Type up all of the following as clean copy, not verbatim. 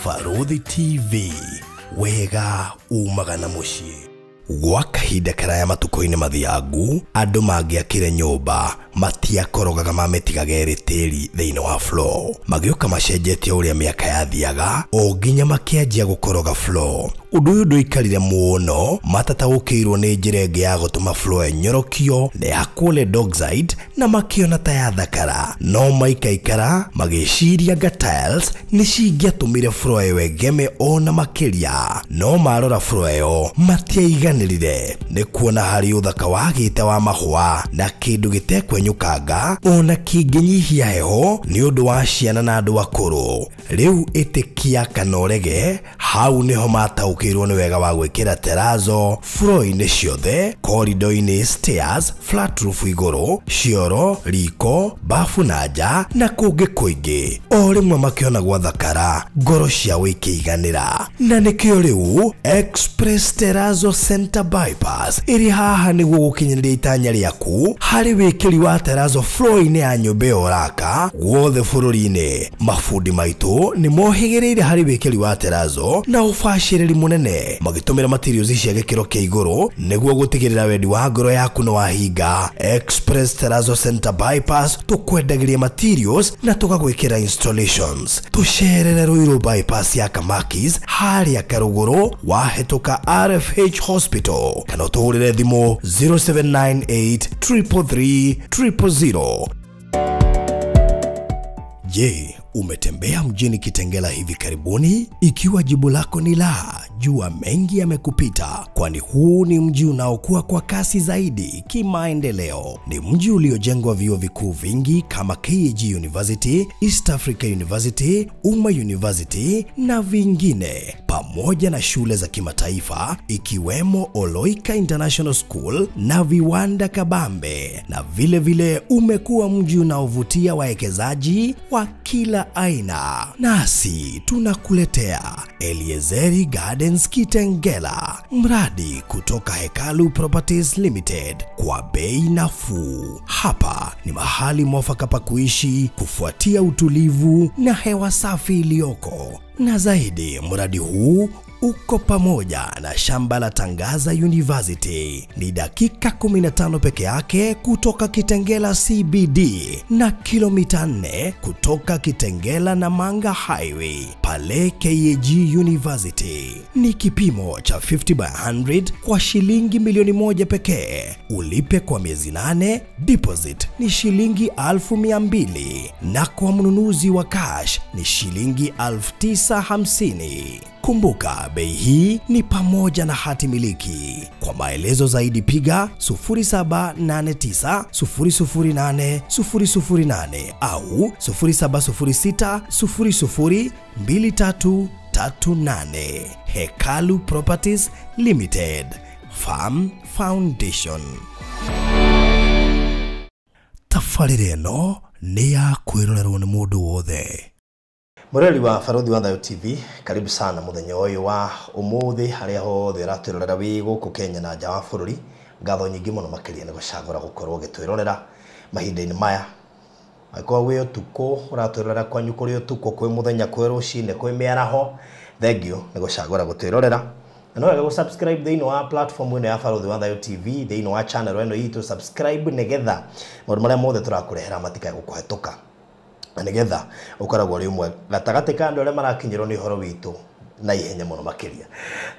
Barũthi TV, wega umaga na mũciĩ. Gwa kahinda karaya matukũ-inĩ mathiangu, andũ mangĩakire nyũmba matiakorogaga mamĩtigaga ĩrĩ tĩri thĩinĩ wa floor. Magĩũka macenjetie ũrĩa mĩaka yathiaga o nginya makĩanjia gũkoroga floor. Ũndũ ũyũ ndũikarire mũno, matataũkĩirwo nĩ njĩra ĩngĩ ya gũtũma floor ĩnyorokio na ya chloride oxide na makĩona ta yathakara. No maikaikara magĩciria anga tiles nĩ cingĩatũmire floor ĩyo ĩgeme ona makĩria. No marora floor ĩyo matiaiganĩrire nĩ kuona harĩ ũthaka wagĩte wa mahũa na kĩndũ gĩtekwenyũkanga ona kĩngĩnyihia heho nĩ ũndũ wa ciana na andũ akũrũ. Rĩu ĩtĩkia kana ũrege, hau nĩho mataũkĩirwo nĩ wega wa gwĩkĩra terrazzo floor-inĩ ciothe, corridor-inĩ, stairs, flat roof igũrũ, cioro, riko, bafu na nja na kũngĩ kũingĩ. O rĩmwe makĩona gwathakara, ngoro ciao ikĩiganĩra. Na nĩkĩo rĩu Express Terrazzo Center Bypass ĩrĩ haha nĩguo gũkinyanĩria itanya rĩaku harĩ wĩkĩri wa terrazzo floor-inĩ ya nyũmba ĩyo ũraka guothe bũrũri-inĩ. Mabundi maitũ nĩ mohĩgĩrĩire harĩ wĩkĩri wa terrazzo na ũbacĩrĩri mũnene, magĩtũmĩra materials cia gĩkĩro kĩa igũrũ nĩguo gũtigĩrĩra wendi wa ngoro yaku nĩ wahinga. Express Terrazzo Center Bypass tũkwendagĩria materials na tũgagwĩkĩra installations. Tũcerere Ruiru Bypass ya Kamakis harĩa Karũgũrũ wahĩtũka RFH Hospital kana ũtũhũrĩre thimũ 0798 333 000. Je, umetembea mjini Kitengela hivi karibuni? Ikiwa jibu lako ni la, jua mengi yamekupita, kwani huu ni mji unaokua kwa kasi zaidi kimaendeleo. Ni mji uliojengwa vyuo vikuu vingi kama KAG University, East Africa University, Umma University na vingine, pamoja na shule za kimataifa ikiwemo Oloika International School na viwanda kabambe. Na vile vile umekuwa mji unaovutia wawekezaji wa kila aina. Nasi tunakuletea Eliezeri Gardens Kitengela, mradi kutoka Hekalu Properties Limited kwa bei nafuu. Hapa ni mahali mwafaka pa kuishi kufuatia utulivu na hewa safi iliyoko. Na zaidi, mradi huu uko pamoja na shamba la Tangaza University. Ni dakika 15 peke yake kutoka Kitengela CBD na kilomita 4 kutoka Kitengela na Manga Highway pale KAG University. Ni kipimo cha 50 by 100 kwa shilingi 1,000,000 pekee. Ulipe kwa miezi 8, deposit ni shilingi 200,000 na kwa mnunuzi wa cash ni shilingi 9,050. Kumbuka bei hii ni pamoja na hati miliki. Kwa maelezo zaidi piga 0789 008 008 au 0706 00 2338. Hekalu Properties Limited, Farm Foundation. Tabarĩra ĩno nĩ ya kwĩrorerwo nĩ mũndũ wothe. Mũrori wa Barũthi wa Thayo TV, karibu sana mũthenya ũyũ wa ũmũthĩ harĩa hothe ũratwĩrorera wĩ gũkũ Kenya na nja wa bũrũri. Ngatho nyingĩ mũno makĩria nĩ gũcagũra gũkorwo ũgĩtwĩrorera mahinda-inĩ maya. Angĩkorwo wĩ ũtukũ ũratwĩrorera kwanyu kũrĩ ũtukũ, kwĩ mũthenya, kwĩ rũcinĩ, kwĩ mĩaraho, thengiũ nĩ gũcagũra gũtwĩrorera. Na no wega gũ-subscribe thĩinĩ wa platform ĩno ya Barũthi wa Thayo TV, thĩinĩ wa channel ĩno itũ, subscribe nĩgetha maũndũ marĩa mothe tũrakũrehera matikae gũkũhetũka, na nĩgetha ũkoragwo ũrĩ ũmwe gatagatĩ ka andũ arĩa marakinyĩrwo nĩ ũhoro witũ na ihenya mũno makĩria.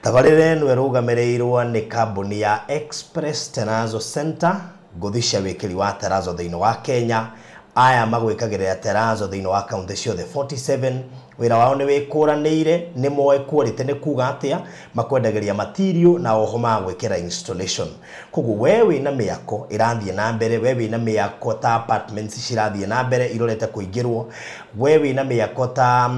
Tabarĩra ĩno ĩrũgamĩrĩirwo nĩ kambuni ya Express Terrazzo Center, ngũthi cia wĩkĩri wa terrazzo thĩinĩ wa Kenya. Aya magwĩkagĩrĩra terrazzo thĩinĩ wa kaunti ciothe 47. Wĩra wao nĩ wĩkũranĩire, nĩ moĩ quality nĩ kuga atĩa, makwendagĩria material na oho magwĩkĩra installation. Koguo we wĩna mĩako ĩrathiĩ na mbere, we wĩna mĩako ta apartments cirathiĩ na mbere irorete kũingĩrwo, we wĩna mĩako ta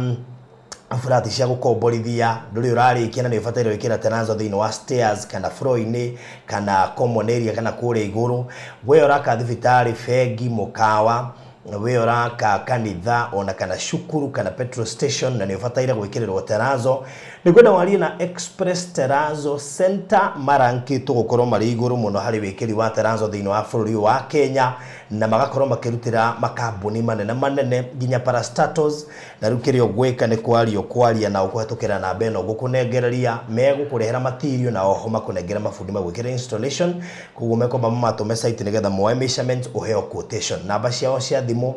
burati cia gũkomborithia ndũrĩ ũrarĩkia na nĩ ũbataire gwĩkĩra terrazzo thĩinĩ wa stairs kana floor-inĩ kana common area kana kũrĩa igũrũ, we ũraka thibitarĩ, bengi, mũkawa, we ũraka kanitha ona kana cukuru kana petrol station na nĩ ũbataire gwĩkĩrĩrwo terazo, nĩ kwenda warie na Express Terazo Center marankĩtwo gũkorwo marĩ igũrũ mũno harĩ wĩkĩri wa terazo thĩinĩ wa bũrũri wa Kenya, na magakorwo makĩrutĩra makambuni manene manene nginya parastatals. Na rĩu kĩrĩa ũgwĩka nĩ kwaria na ũkũhetũkĩra namba ĩno ngũkũnengereria, megũkũrehera material na oho makũnengere mabundi ma gwĩkĩra installation. Koguo mekwamba mamatũme site nĩgetha moe measurements ũheo quotation. Namba ciao cia thimũ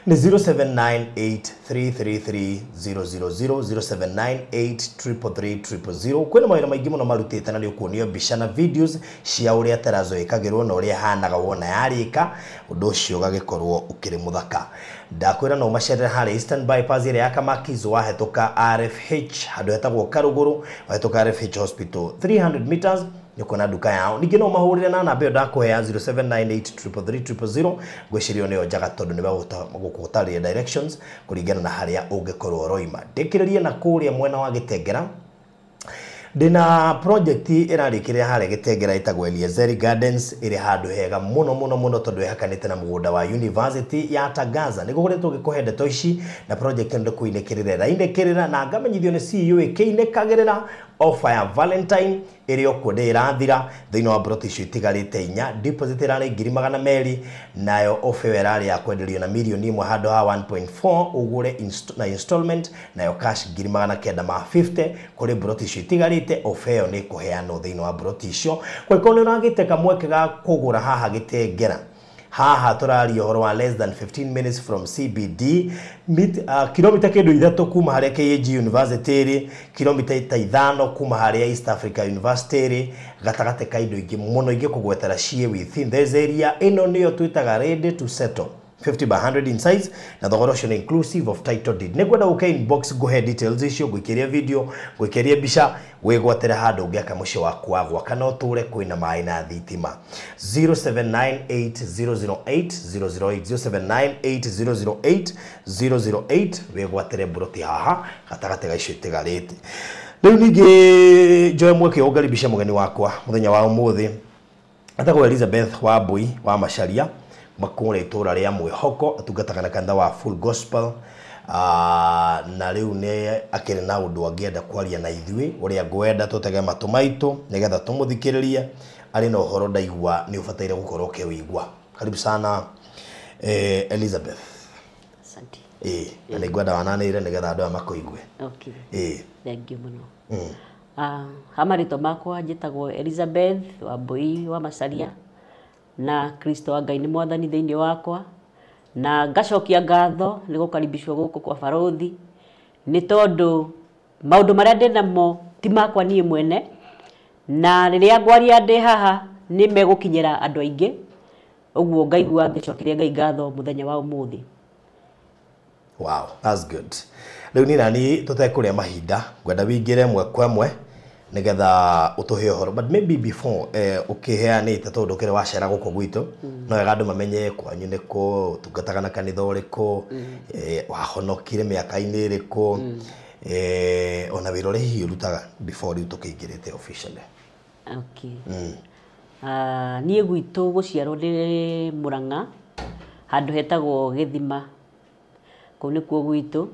nĩ 0798333000, 0798333000. Kwĩna mawĩra maingĩ mũno marutĩte na nĩ ũkuonio mbica na videos cia ũrĩa terazo ĩkagĩrwo na ũrĩa ĩhanaga wona yarĩka, ũndũ ũcio ũgagĩkorwo ũkĩrĩ mũthaka. Ndakwĩra no ũmacerere harĩa Eastern Bypass ĩrĩa ya Kamakis, wahetũka RFH handũ hetagwo Karũgũrũ, wahetũka RFH Hospital 300 meters nĩ ũkuona nduka yao. Ningĩ no mahũrĩre na namba ĩyo ndakũhea 0798333000, ngwĩciria nĩyo njega tondũ nĩ megũgũtarĩria directions kũringana na harĩa ũngĩkorwo ũroima. Ndĩkĩrĩrie na kũrĩa mwena wa Gĩtengera, ndĩna project ĩrarĩkĩrĩra harĩa Gĩtengera ĩtagwo Eliezeri Gardens, ĩrĩ handũ hega mũno mũno mũno tondũ ĩhakanĩte na mũgũnda wa University ya Tangaza. Nĩ gũkoretwo ngĩkũhe ndeto ici na project ĩno ndĩkũinĩkĩrĩra ĩrainĩkĩrĩra na ngamenyithio nĩ CEO ĩkĩinĩkagĩrĩra offer ya Valentine ĩrĩ o kuo ndĩrathira thĩinĩ wa broti icio itigarĩte inya. Deposit ĩrarĩ 200,000, nayo offer ĩyo ĩrarĩ ya kwenderio na 1 million handũ ha 1.4 ũgũre na installment, nayo cash 950,000 kũrĩ broti icio itigarĩte. Offer ĩyo nĩ ĩkũheanwo thĩinĩ wa broti icio. Kũngĩkorwo nĩ ũragĩte kamweke ga kũgũra haha Gĩtengera, haha tũraria ũhoro wa less than 15 minutes from CBD, kilomita kĩndũ 3 kuma harĩa KAG University ĩrĩ, kilomita ta 5 kuma harĩa East Africa University ĩrĩ, gatagatĩ ka indo ingĩ mũno ingĩkũgwetera ciĩ within this area. Ĩno nĩyo twĩtaga ready to settle, 50 by 100 in size, na thogora ũcio nĩ inclusive of title deed. Nĩ ngwenda ũke inbox ngũhe details icio, ngũikĩrie video, ngũikĩrie mbica, wĩgwatĩre handũ ũngĩaka mũciĩ waku wa gwaka na ũtũre kwĩna maĩ na thitima. 0798008008, 0798008008, wĩgwatĩre mburoti haha gatagatĩ ga icio itigarĩte. Rĩu ningĩ njoe mweke ũngaribishe mũgeni wakwa mũthenya wa ũmũthĩ, etagwo Elizabeth Wambui wa Macharia, makũrĩa itũra rĩa Mwĩhoko, atungataga na kanitha wa Full Gospel. Na rĩu nĩ akĩrĩ na ũndũ angĩenda kwaria na ithuĩ, ũrĩa ngwenda tũtege matũ maitũ nĩgetha tũmũthikĩrĩrie. Arĩ na ũhoro ndaigua nĩ ũbataire gũkorwo ũkĩwĩigua. Karibu sana Elizabeth. Asante. Ĩĩ, na nĩ ngwenda wananĩire nĩgetha andũ aya makũigue. Okay. Ĩĩ. Thank you mũno. Ha marĩtwa makwa njĩtagwo Elizabeth Wambui wa Macharia, na Kristo wa Ngai nĩ mwathani thĩinĩ wakwa, na ngacokia ngatho nĩ gũkaribicwo gũkũ kwa barothi, nĩ tondũ maũndũ marĩa ndĩnamo ti makwa niĩ mwene, na rĩrĩa ngwaria ndĩ haha nĩ megũkinyĩra andũ aingĩ, ũguo ngaigua ngĩcokeria Ngai ngatho mũthenya wa ũmũthĩ. Wow, that's good. Rĩu niĩ nani tũtekũrĩa mahinda ngwenda wĩingĩre ĩmwe kwa ĩmwe nĩgetha ũtũhe ũhoro, but maybe before ũkĩheanĩte, tondũ ũkĩrĩ wacera gũkũ gwitũ, no wega andũ mamenye kwanyu nĩ kũ, ũtungataga na kanitha ũrĩkũ, wahonokire mĩaka-inĩ ĩrĩkũ, ona wĩra ũrĩa hihi ũrutaga before rĩu tũkĩingĩrĩte officially. Okay. Niĩ gwitũ gũciarwo ndĩ Mũrang'a, handũ hetagwo Gĩthima, kũu nĩkuo gwitũ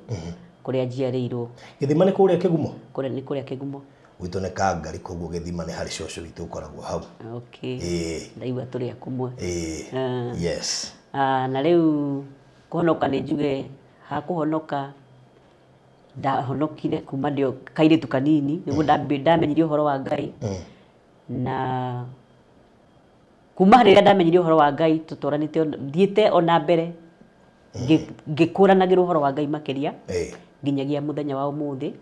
kũrĩa njiarĩirwo. Gĩthima nĩ kũrĩa Kĩgumo? Kũrĩa nĩ kũrĩa Kĩgumo. Gwitũ nĩ Kangari, koguo Gĩthima nĩ harĩ cũcũ witũ ũkoragwo hau. Okay. Ĩĩ. Ndaigua tũrĩ a kũmwe. Ĩĩ. Yes. Na rĩu kũhonoka, nĩ njuge ha kũhonoka, ndahonokire kuma ndĩ o kairĩtu kanini, nĩguo ndamenyire ũhoro wa Ngai, na kuma rĩrĩa ndamenyire ũhoro wa Ngai tũtwaranĩte thiĩte ona mbere ngĩkũranagĩra ũhoro wa Ngai makĩria nginyagia mũthenya wa ũmũthĩ,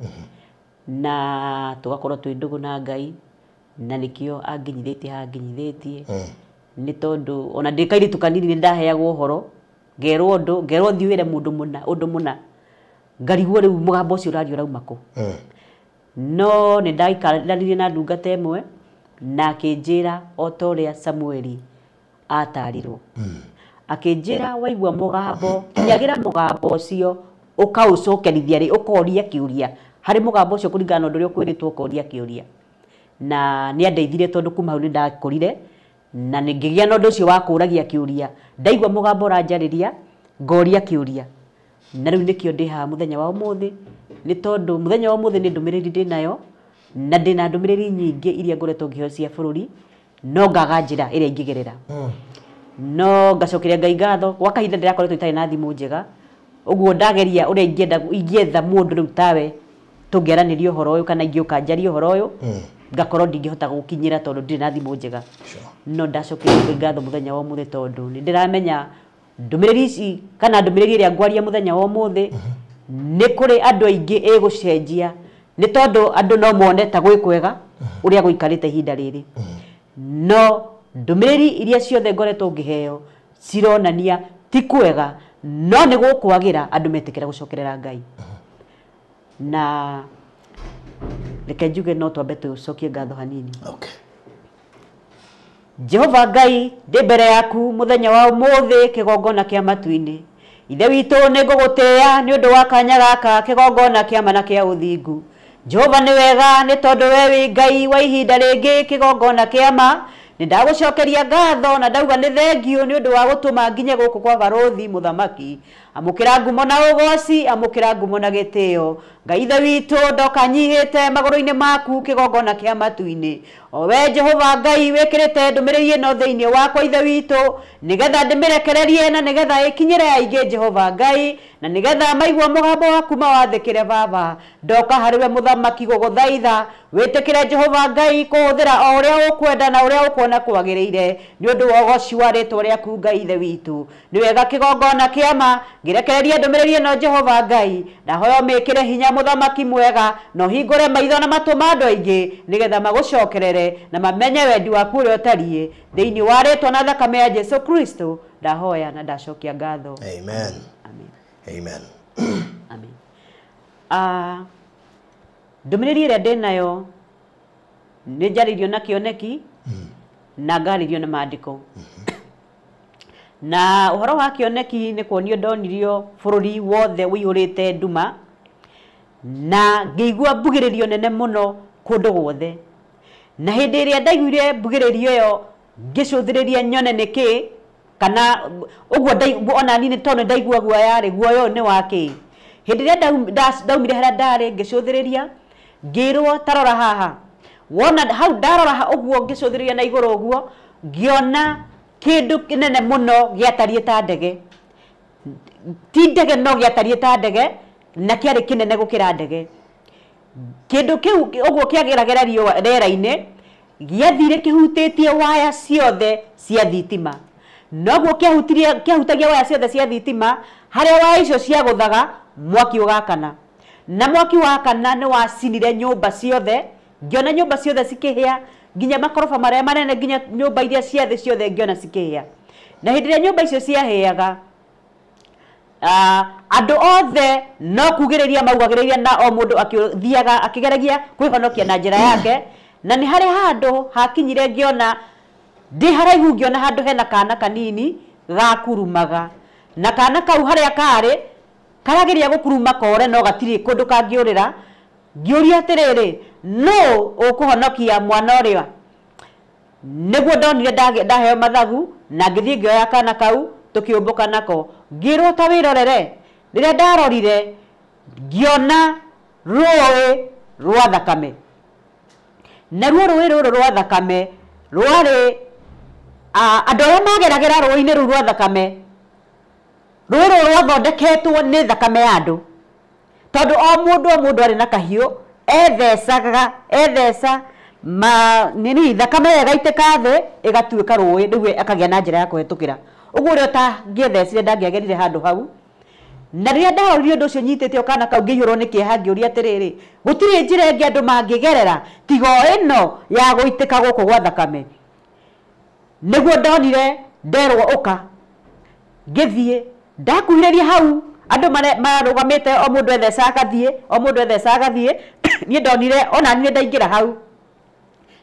na tũgakorwo twĩ ndũgũ na Ngai, na nĩkĩo anginyithĩtie haha anginyithĩtie, nĩ tondũ ona ndĩ kairĩtu kanini nĩ ndaheagwo ũhoro, ngerwo ũndũ, ngerwo thiĩ wĩre mũndũ mũna ũndũ mũna, ngarigwo rĩu mũgambo ũcio ũraria ũrauma kũ. No nĩ ndaikaranirie na ndungata ĩmwe na akĩnjĩra o ta ũrĩa Samueli atarirwo, akĩnjĩra waigua mũgambo, kinyagĩra mũgambo ũcio, ũkaũcokerithia rĩ, ũkoria kĩũria harĩ mũgambo ũcio kũringana na ũndũ ũrĩa ũkwĩrĩtwo, ũkoria kĩũria. Na nĩ andeithirie tondũ kuma hau nĩ ndakũrire Na ngĩgĩa na ũndũ ũcio wa kũragia kĩũria, ndaigua mũgambo ũranjarĩria ngoria kĩũria. Na rĩu nĩkĩo ndĩ haha mũthenya wa ũmũthĩ, nĩ tondũ mũthenya wa ũmũthĩ nĩ ndũmĩrĩri ndĩnayo, na ndĩna ndũmĩrĩri nyingĩ iria ngoretwo ngĩheo cia bũrũri, no ngaga njĩra ĩrĩa ingĩgerera. No ngacokeria Ngai ngatho, gwa kahinda ndĩrakoretwo itarĩ na thimũ njega, ũguo ndageria ũrĩa ingĩenda ingĩetha mũndũ rĩu tawe tũngĩaranĩria ũhoro ũyũ kana ingĩũka njarie ũhoro ũyũ, ngakorwo ndingĩhota gũkinyĩra tondũ ndirĩ na thimũ njega. No ndacokeria Ngai ngatho mũthenya wa ũmũthĩ tondũ nĩ ndĩramenya ndũmĩrĩri ici kana ndũmĩrĩri ĩrĩa ngwaria mũthenya wa ũmũthĩ nĩ kũrĩ andũ aingĩ ĩgũcenjia, nĩ tondũ andũ no mone ta gwĩ kwega ũrĩa gũikarĩte ihinda rĩrĩ. No ndũmĩrĩri iria ciothe ngoretwo ngĩheo cironania ti kwega, no nĩ gũkwagĩra andũ metĩkĩra gũcokerera Ngai. Na reke njuge no twambe tũcokie ngatho hanini. Okay. Jehova Ngai, ndĩ mbere yaku mũthenya wa ũmũthĩ kĩgongona kĩa matu-inĩ. Ithe witũ nĩ ngũgũtĩĩa nĩ ũndũ wa kanya gaka kĩgongona kĩa ma na kĩa ũthingu. Jehova nĩ wega nĩ tondũ we wĩ Ngai wa ihinda rĩngĩ kĩgongona kĩa ma. Nĩ ndagũcokeria ngatho na ndauga nĩ thengiũ nĩ ũndũ wa gũtũma nginye gũkũ kwa barũthi mũthamaki. Amũkĩra ngumo na ũgoci, amũkĩra ngumo na gĩtĩo. Ngai Ithe witũ, ndoka nyihĩte magũrũ-inĩ maku kĩgongona kĩa matu-inĩ. O we Jehova Ngai wĩkĩrĩte ndũmĩrĩri ĩno thĩinĩ wakwa Ithe witũ, nĩgetha ndĩmĩrekererie na nĩgetha ĩkinyĩre aingĩ Jehova Ngai, na nĩgetha maigua mũgambo waku mawathĩkĩre Baba. Ndoka harĩ we mũthamaki gũgũthaitha, wĩtĩkĩre Jehova Ngai kũhũthĩra o ũrĩa ũkwenda na ũrĩa ũkuona kwagĩrĩire nĩ ũndũ wa ũgoci wa rĩtwa rĩaku Ngai Ithe witũ. Nĩ wega kĩgongona kĩa ma, ngĩrekereria ndũmĩrĩri ĩno Jehova Ngai, ndahoya ũmĩkĩre hinya mũthamaki mwega, na ũhingũre maitho na matũ ma andũ aingĩ nĩgetha magũcokerere na mamenye wendi waku ũrĩa ũtariĩ. Thĩinĩ wa rĩtwa na thakame ya Jesu Kristo ndahoya na ndacokia ngatho. Amen. Amen. Amen. Amen. Ndũmĩrĩri ĩrĩa ndĩnayo nĩ njarĩirio na kĩoneki na ngarĩrio na maandĩko. Na ũhoro wa kĩoneki nĩ kuonio ndonirio bũrũri wothe ũiyũrĩte nduma, na ngĩigua mbugĩrĩrio nene mũno kũndũ guothe. Na hĩndĩ ĩrĩa ndaiguire mbugĩrĩrio ĩyo ngĩcũthĩrĩria nyone nĩkĩ, kana ũguo ona niĩ tondũ ndaigua guoya rĩ, guoya ũyũ nĩ wa kĩ. Hĩndĩ ĩrĩa ndaumire harĩa ndarĩ ngĩcũthĩrĩria, ngĩrwo ta rora haha. Wona hau ndarora ũguo ngĩcũthĩrĩria na igũrũ ũguo, ngĩona kĩndũ kĩnene mũno gĩatariĩ ta ndege. Ti ndege no gĩatariĩ ta ndege, na kĩarĩ kĩnene gũkĩra ndege. Kĩndũ kĩu ũguo kĩageragera rĩera-inĩ, gĩathire kĩhutĩtie waya ciothe cia thitima. Noguo kĩahutagia waya ciothe cia thitima, harĩa waya icio ciagũthaga mwaki ũgakana. Na mwaki wakana nĩ wacinire nyũmba ciothe, ngĩona nyũmba ciothe cikĩhĩa, nginya makoroba marĩa manene, nginya nyũmba iria cia thĩ ciothe ngĩona cikĩhĩa. Na hĩndĩ ĩrĩa nyũmba icio ciahĩaga, andũ othe no kugĩrĩria maugagĩrĩria, na o mũndũ akĩthiaga akĩgeragia kwĩhonokia na njĩra yake. Na nĩ harĩ handũ hakinyire ngĩona ndĩ haraihu, ngĩona handũ hena kana kanini gakurumaga, na kana kau harĩa karĩ karageria gũkuruma kore no gatirĩ kũndũ kangĩũrĩra. Ngĩũria atĩrĩrĩ, nũ ũkũhonokia mwana ũrĩa? Nĩguo ndonire ndaheo mathagu, na ngĩthiĩ ngĩoya kana kau tũkĩũmbũka nako. Ngĩrwo ta wĩrorere. Rĩrĩa ndarorire ngĩona rũĩ rwa thakame. Naruo rũĩ rũrũ rwa thakame rwarĩ andũ arĩa mageragĩra rũĩ-inĩ rũu rwa thakame, rũĩ rũrũ rwathondeketwo nĩ thakame ya andũ, tondũ o mũndũ arĩ na kahiũ ethecaga, etheca ma nini thakame ĩyo ĩgaitĩka thĩ ĩgatuĩka rũĩ, rĩu akagĩa na njĩra ya kũhetũkĩra. Ũguo ũrĩa ũtangĩethecire ndangĩagerire handũ hau. Na rĩrĩa ndarorire ũndũ ũcio nyitĩte o kana kau ngĩiyũrwo nĩ kĩeha, ngĩũria atĩrĩrĩ, gũtirĩ njĩra ĩngĩ andũ mangĩgerera tiga o ĩno ya gũitĩka gũkũ gwa thakame. Nĩguo ndonire nderwo ũka, ngĩthiĩ ndakuhĩrĩria hau andũ marũgamĩte, o mũndũ etheca agathiĩ, o mũndũ etheca agathiĩ. Niĩ ndonire ona niĩ ndaingĩra hau,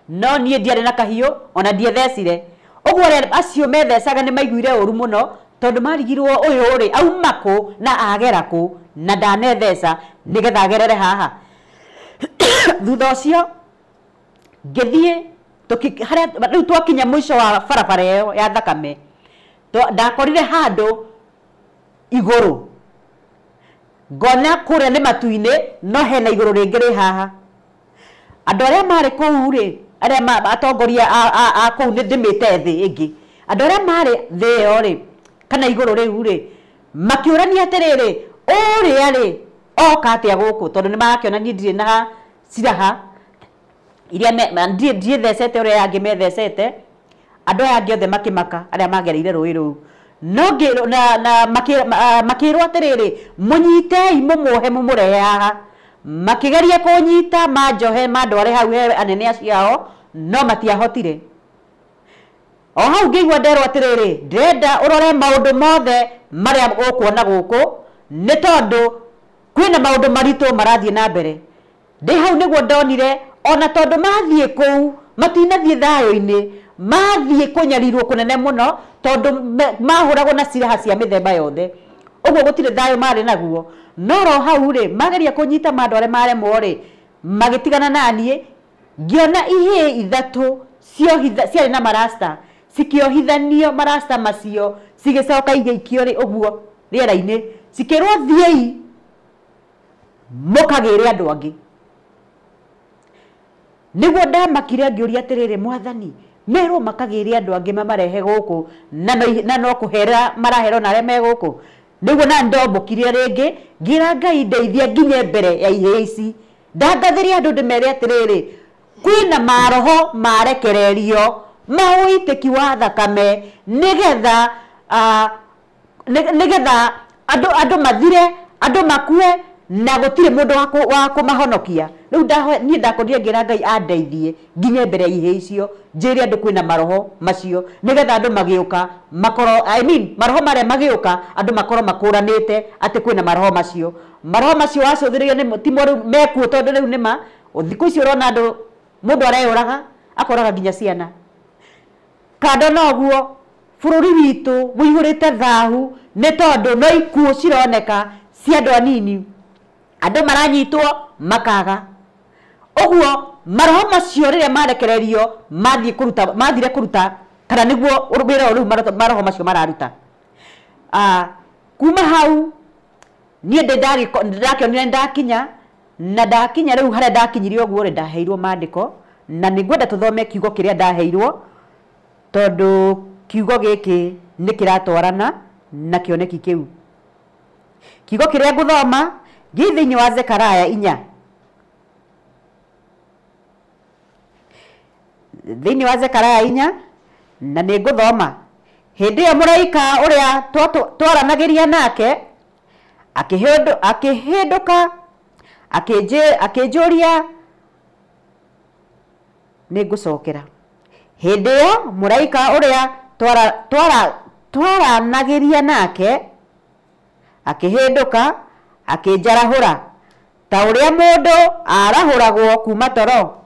no niĩ ndiarĩ na kahiũ ona ndiethecire. Ũguo arĩa acio methecaga nĩ maiguire ũru mũno, tondũ marigirwo ũyũ rĩ auma kũ na agera kũ na ndanetheca nĩgetha agerere haha. Thutha ũcio ngĩthiĩ Harĩa rĩu twakinya mũico wa barabara ĩyo ya thakame, ndakorire handũ igũrũ, ngona kũrĩa nĩ matu-inĩ, no hena igũrũ rĩngĩ rĩ haha. Andũ arĩa marĩ kũu rĩ, arĩa atongoria a kũu nĩ ndĩmĩte thĩ ĩngĩ, andũ arĩa marĩ thĩ ĩyo rĩ, kana igũrũ rĩu rĩ, makĩũrania atĩrĩrĩ, ũrĩa rĩ oka atĩa gũkũ, tondũ nĩ marakĩona niĩ ndirĩ na ciraha iria ndiĩthecete ũrĩa angĩ methecete. Andũ aya angĩ othe makĩmaka arĩa magereire rũĩ rũu, no na makĩrwo atĩrĩrĩ, mũnyitei mũmuohe mũmũrehe haha. Makĩgeria kũnyita manjohe mandware hau he anene acio ao, no matiahotire. O hau ngĩigua nderwo atĩrĩrĩ, ndĩrenda ũrore maũndũ mothe marĩa ũkuona gũkũ, nĩ tondũ kwĩna maũndũ maritũ marathiĩ na mbere. Ndĩ hau nĩguo ndonire ona tondũ mathiĩ kũu matinathiĩ thayũ-inĩ, mathiĩ kũnyarirwo kũnene mũno, tondũ mahũragwo na ciraha cia mĩthemba yothe, ũguo gũtirĩ thayũ marĩ naguo. No ro hau rĩ, mageria kũnyita mandware maremwo rĩ, magĩtigana naniĩ, ngĩona ihĩĩ ithatũ ciarĩ na marasta, cikĩohithanio marasta macio, cigĩcoka igĩikio rĩ ũguo rĩera-inĩ, cikĩrwo thiĩi mũkagĩre andũ angĩ. Nĩguo ndamakire ngĩũria atĩrĩrĩ, Mwathani, merwo makagĩre andũ angĩ mamarehe gũkũ, na no kũhera maraherwo na arĩa me gũkũ. Nĩguo na ndombũkire rĩngĩ, ngĩra Ngai ndeithia nginye mbere ya ihĩĩ ici, ndangathĩrie andũ ndĩmere atĩrĩrĩ, kwĩna maroho marekererio ma ũitĩki wa thakame, nĩgetha nĩgetha andũ mathire, andũ makue, na gũtirĩ mũndũ wa kũmahonokia. Rĩu niĩ ndakorire ngĩra Ngai andeithie nginye mbere ya ihĩĩ icio, njĩre andũ kwĩna maroho macio, nĩgetha andũ magĩũka makorwo, I mean, maroho marĩa magĩũka andũ makorwo makũranĩte atĩ kwĩna maroho macio. Maroho macio wacũthĩrĩria nĩ timo rĩu mekuo, tondũ rĩu nĩma thikũ ici ũrona andũ mũndũ areyũraga akoraga nginya ciana. Kando na ũguo, bũrũri witũ ũihũrĩte thahu, nĩ tondũ no ikuũ cironeka cia andũ anini, andũ maranyitwo makaga. Ũguo maroho macio rĩrĩa marekererio mathiĩ kũruta, mathire kũruta, kana nĩguo wĩra ũyũ rĩu maroho macio mararuta. Kuma hau niĩ ndakĩonire ndakinya, na ndakinya rĩu harĩa ndakinyire ũguo rĩ, ndaheirwo maandĩko, na nĩngwenda tũthome kiugo kĩrĩa ndaheirwo, tondũ kiugo gĩkĩ nĩ kĩratwarana na kĩoneki kĩu. Kiugo kĩrĩa ngũthoma gĩ thĩinĩ wa Zekaraya 4. Thĩinĩ wa Zekaraya 4, na nĩ ngũthoma. Hĩndĩ ĩyo mũraika ũrĩa twaranagĩria nake akĩhĩndũka, akĩnjũria, nĩ ngũcokera. Hĩndĩ ĩyo mũraika ũrĩa twaranagĩria nake akĩhĩndũka, akĩnjarahũra ta ũrĩa mũndũ arahũragwo kuma toro.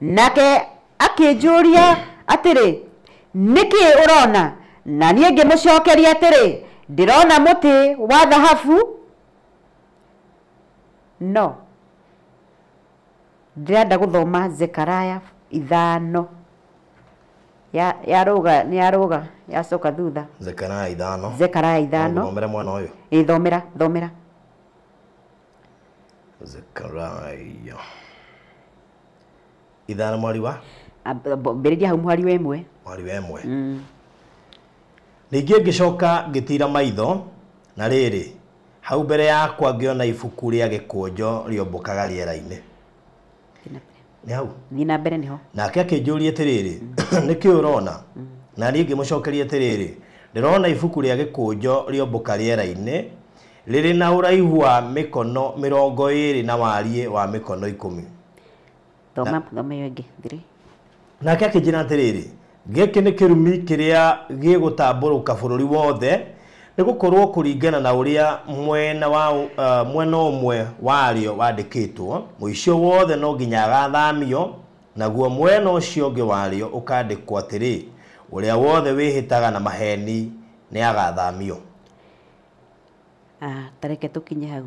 Nake akĩnjũria atĩrĩ, nĩkĩ ũrona? Na niĩ ngĩmũcokeria atĩrĩ, ndĩrona mũtĩ wa thahabu. No ndĩrenda gũthoma Zekaraya 5. Ya rũga, nĩ ya rũga, yacoka thutha. Zekaraya 5. Zekaraya 5. Thomera mwana ũyũ. Ĩ, thomera, thomera. Zekaraya 5 mwari wa? Mbĩrĩria hau mwari wa 1. Mwari wa 1. Ningĩ ngĩcoka ngĩtiira maitho, na rĩrĩ, hau mbere yakwa ngĩona ibuku rĩa gĩkũnjo rĩombũkaga rĩera-inĩ. Nĩ hau? Thiĩ na mbere nĩho. Nake akĩnjũria atĩrĩrĩ, nĩkĩ ũrona? Na niĩ ngĩmũcokeria atĩrĩrĩ, ndĩrona ibuku rĩa gĩkũnjo rĩombũka rĩera-inĩ, rĩrĩ na ũraihu wa mĩkono 20 na wariĩ wa mĩkono 10. Thoma, thoma ĩyo ĩngĩ, thiri. Nake akĩnjĩra atĩrĩrĩ, gĩkĩ nĩ kĩrumi kĩrĩa gĩgũtambũrũka bũrũri wothe, nĩ gũkorwo kũringana na ũrĩa mwena wa mwena ũmwe warĩo wandĩkĩtwo, mũico wothe no nginya agathamio, naguo mwena ũcio ũngĩ warĩo ũkandĩkwo atĩrĩ, ũrĩa wothe wĩhĩtaga na maheni nĩ agathamio. Tareke tũkinye hau.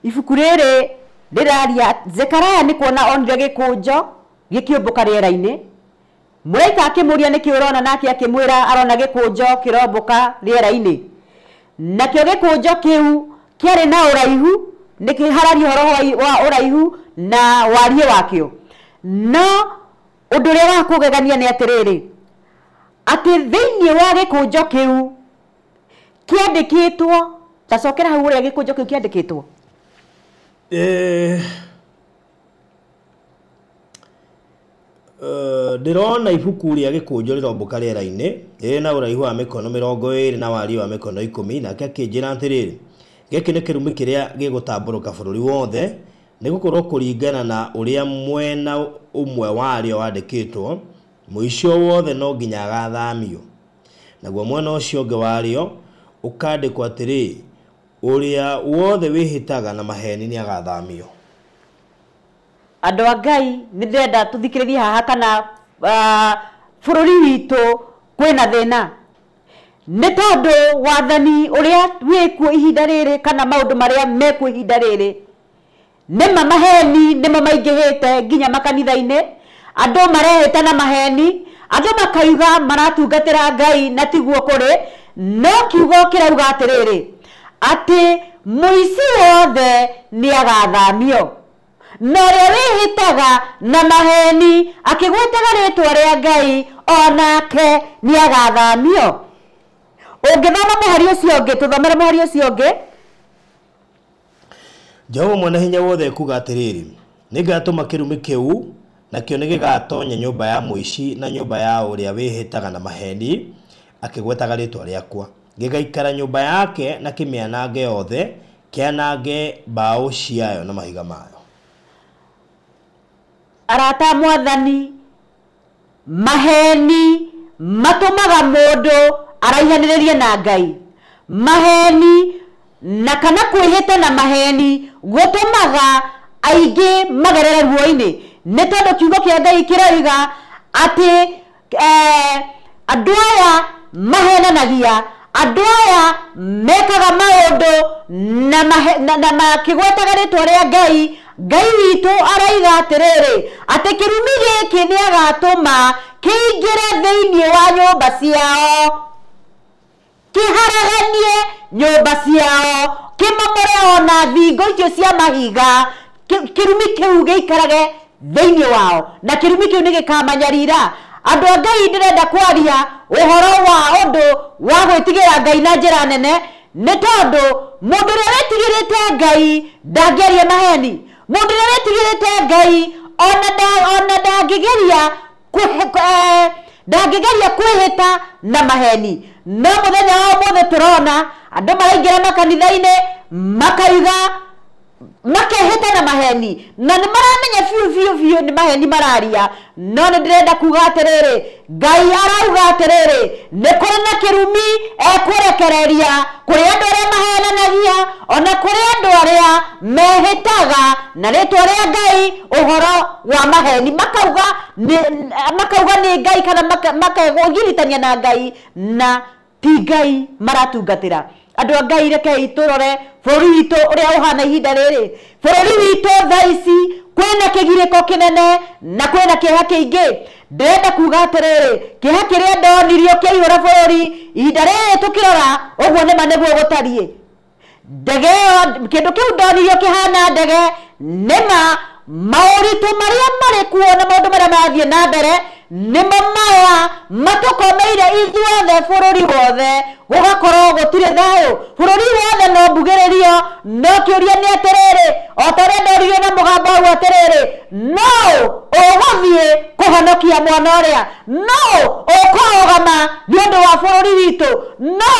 Ibuku rĩrĩ Rĩraria Zekaraya nĩ kuona onire gĩkũnjo gĩkĩũmbũka rĩera-inĩ. Mũraika akĩmũria nĩkĩ ũrona, nake akĩmwĩra arona gĩkũnjo kĩrombũka rĩera-inĩ. Nakĩo gĩkũnjo kĩu kĩarĩ na ũraihu, nĩkĩhararia ũhoro wa ũraihu na wariĩ wakĩo. No ũndũ ũrĩa wa kũgegania nĩ atĩrĩrĩ, atĩ thĩinĩ wa gĩkũnjo kĩu kĩandĩkĩtwo, ta cokera hau ũrĩa gĩkũnjo kĩu kĩandĩkĩtwo. Ndĩrona ibuku rĩa gĩkũnjo rĩrombũka rĩera-inĩ rĩrĩ na ũraihu wa mĩkono 20 na wariĩ wa mĩkono 10, nake akĩnjĩra atĩrĩrĩ, gĩkĩ nĩ kĩrumi kĩrĩa gĩgũtambũrũka bũrũri wothe, nĩgũkorwo kũringana na ũrĩa mwena ũmwe warĩo wandĩkĩtwo, mũico wothe no nginya agathamio, naguo mwena ũcio ũngĩ warĩo ũkandĩkwo atĩrĩ, ũrĩa wothe wĩhĩtaga na maheni nĩ agathamio. Andũ a Ngai, nĩ ndĩrenda tũthikĩrĩrie haha kana bũrũri witũ kwĩna thĩna, nĩ tondũ wathani ũrĩa wĩkuo ihinda rĩrĩ kana maũndũ marĩa mekuo ihinda rĩrĩ nĩma maheni nĩmo maingĩhĩte nginya makanitha-inĩ. Andũ marehĩta na maheni, andũ makauga maratungatĩra Ngai na tiguo kũrĩ, no kiugo kĩrauga atĩrĩrĩ, atĩ mũici wothe nĩ agathamio, na ũrĩa wĩhĩtaga na maheni akĩgwetaga rĩtwa rĩa Ngai onake nĩ agathamio. Ũngĩthoma mũhari ũcio ũngĩ, tũthomere mũhari ũcio ũngĩ. Jehova mwene hinya wothe ekuga atĩrĩrĩ, nĩngatũma kĩrumi kĩu, nakĩo nĩgĩgatonya nyũmba ya mũici na nyũmba ya ũrĩa wĩhĩtaga na maheni akĩgwetaga rĩtwa rĩakwa, gĩgaikara nyũmba yake na kĩmĩanange yothe, kĩanange mbaũ ciayo na mahiga mayo. Arata mwathani, maheni matũmaga mũndũ araihanĩrĩrie na Ngai. Maheni na kana kwĩhĩta na maheni gũtũmaga aingĩ magerere ruo-inĩ, nĩ tondũ kiugo kĩa Ngai kĩroiga atĩ andũ aya mahenanagia, andũ aya mekaga maũndũ na makĩgwetaga rĩtwa rĩa Ngai. Ngai witũ araiga atĩrĩrĩ, atĩ kĩrumi gĩkĩ nĩ agatũma kĩingĩre thĩinĩ wa nyũmba ciao, kĩharaganie nyũmba ciao, kĩmomore ona thingo icio cia mahiga, kĩrumi kĩu gĩikarage thĩinĩ wao, na kĩrumi kĩu nĩ gĩkamanyarira. Andũ a Ngai, ndĩrenda kwaria ũhoro wa ũndũ wa gwĩtigĩra Ngai na njĩra nene, nĩ tondũ mũndũ ũrĩa wĩtigĩrĩte Ngai ndangĩaria maheni. Mũndũ ũrĩa wĩtigĩrĩte Ngai ona ndangĩgeria kwĩhĩta na maheni. No mũthenya wa ũmũthĩ tũrona andũ maraingĩra makanitha-inĩ makaiga makehĩta na maheni, na nĩ maramenya biũ biũ biũ nĩ maheni mararia. No nĩ ndĩrenda kuga atĩrĩrĩ, Ngai arauga atĩrĩrĩ, nĩ kũrĩ na kĩrumi ekũrekereria kũrĩ andũ arĩa mahenanagia, ona kũrĩ andũ arĩa mehĩtaga na rĩtwa rĩa Ngai ũhoro wa maheni, makauga nĩ Ngai kana makegiritania na Ngai na ti Ngai maratungatĩra. Andũ a Ngai, rekei tũrore bũrũri witũ ũrĩa ũhana ihinda rĩrĩ. Bũrũri witũ thaa ici kwĩna kĩgirĩko kĩnene na kwĩna kĩeha kĩingĩ. Ndĩrenda kuga atĩrĩrĩ, kĩeha kĩrĩa ndonirio kĩaihũra bũrũri ihinda rĩrĩ tũkĩrora ũguo nĩma nĩguo gũtariĩ. Ndege ĩyo, kĩndũ kĩu ndonirio kĩhana ndege, nĩma maũritũ marĩa marĩ kuo na maũndũ marĩa marathiĩ na mbere nĩmo maya matũkomeire ithuothe bũrũri wothe, gũgakorwo gũtirĩ thayũ bũrũri wothe no mbugĩrĩrio. No kĩũria nĩ atĩrĩrĩ, o ta ũrĩa ndoririo na mũgambo hau atĩrĩrĩ, no ũgũthiĩ kũhonokia mwana ũrĩa, no ũkũrũgama nĩ ũndũ wa bũrũri witũ, no